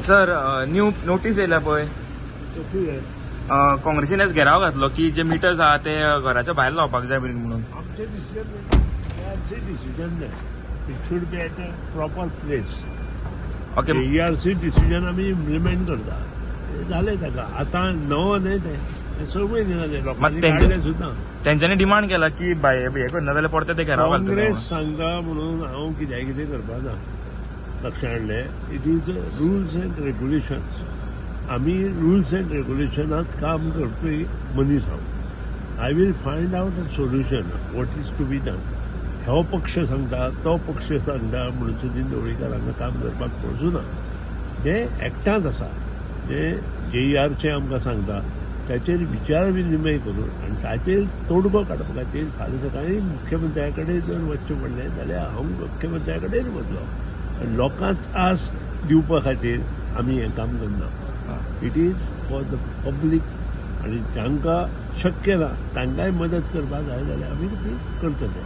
Sir, new notice येयल्या पळय, काँग्रेसीन आज घेराव घातलो की जे मिटर्स आहा ते घराच्या भायर लावपाक जाय म्हणून. आमचे डिसिजन, आमचे डिसिजन न्हय. It should be at a proper place. Okay. JERC decision आमी इम्प्लिमेंट करता, जालें ताका. आतां नवो न्हय तें, 6 म्हयने जाले लोकांनी काडलें सुद्दां. तेंच्यांनी डिमांड केला की हे करना जाल्यार परते ते घेराव घालतले. काँग्रेस सांगता म्हणून हांव कित्याक कितें करपा ना. लक्षात हाडलें, it is rules and regulations. आमी रुल्स एंड रेग्युलेशनांत काम करपी मनीस हांव. I will find out a solution what is to be done. हो पक्ष सांगता तो पक्ष सांगता म्हणून सुदीन ढवळीकर हांगा काम करपाक पळचो ना. जें एक्टांत आसा, जें जेईआरचें आमकां सांगता ताचेर विचार विनिमय करून आनी ताचेर तोडगो काडपा खातीर फाल्यां सकाळीं मुख्यमंत्र्या कडेन जर वचचें पडलें जाल्यार हांव मुख्यमंत्र्या कडेन वतलो. आनी लोकांक त्रास दिवपा खातीर आमी हें काम करना. It is for the public. आनी जांकां शक्य ना तांकांय मदत करपाक जाय जाल्यार आमी ती करतले.